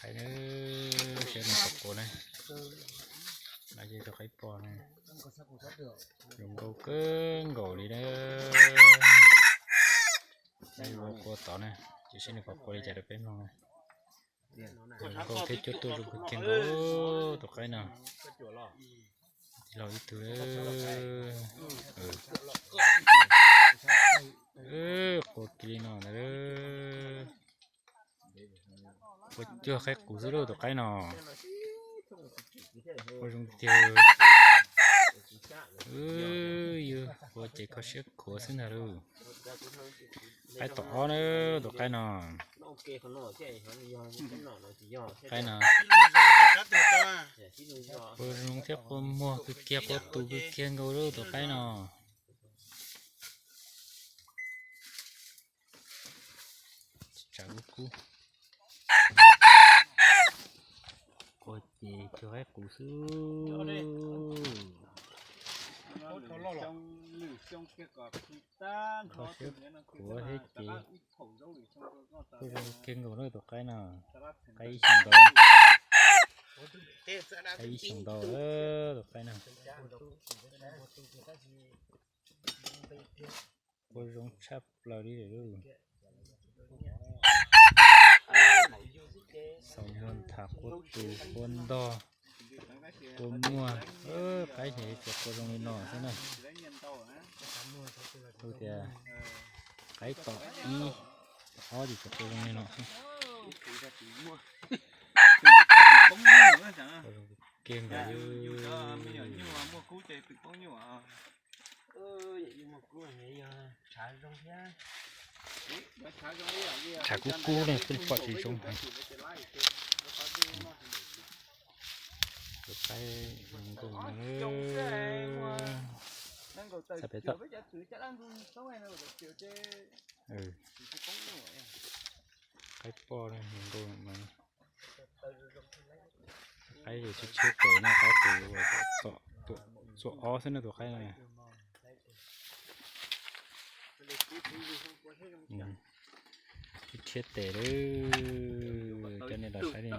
Qaib na, saib nws qhov quav na. Lawv ces rau qaib poj na. Zoo nkauj kawg nkaus li na. Qaib ua qua tod na, ces saib nws qhov quav li cas rau peb mloog na. Zoo nkauj thiab cuab tuaj zoo kawg kiag nkaus tus qaib no. Tij laug ib tug. Qua kiag li no ntag. Qua cuag qaib qus xwb lauj tus qaib no. Qua zoo tiag. Yus qua ces kho siab khuav xwb ntag lauj. Qaib tom ob na tus qaib no. Qaib no. Qua zoo thiab qua muag kawg kiag qua tus kawg kiag nkaus lauj tus qaib no. Tsav kub kub. Qua ces cuag qaib qus xwb. Kho siab khuav thiab ces kuj zoo kiag nkaus na tus qaib no. Qaib ib xyoos ntau. Qaib ib xyoos ntau tus qaib no. Qua zoo tshaj plaws li lawm lauj. Xaus muag ntham qua tus qua ntog qua muag. Qaib ces tsuas qua zoo li no xwb na. Kuv tias qaib tom ib tom ob ces tsuas qua zoo li no xwb. Qua zoo kiag nkaus li. Tshav kub kub ne, pheej pom tsis zoo heev. Tus qaib zoo nkauj no. Txhais pem toj. Qaib poj zoo nkauj no. Qaib tshiab tshiab tes no, qaib tus uas txuam ob xwb no tus qaib no. Tshiab tshiab tes lawm, coj nej los saib li no.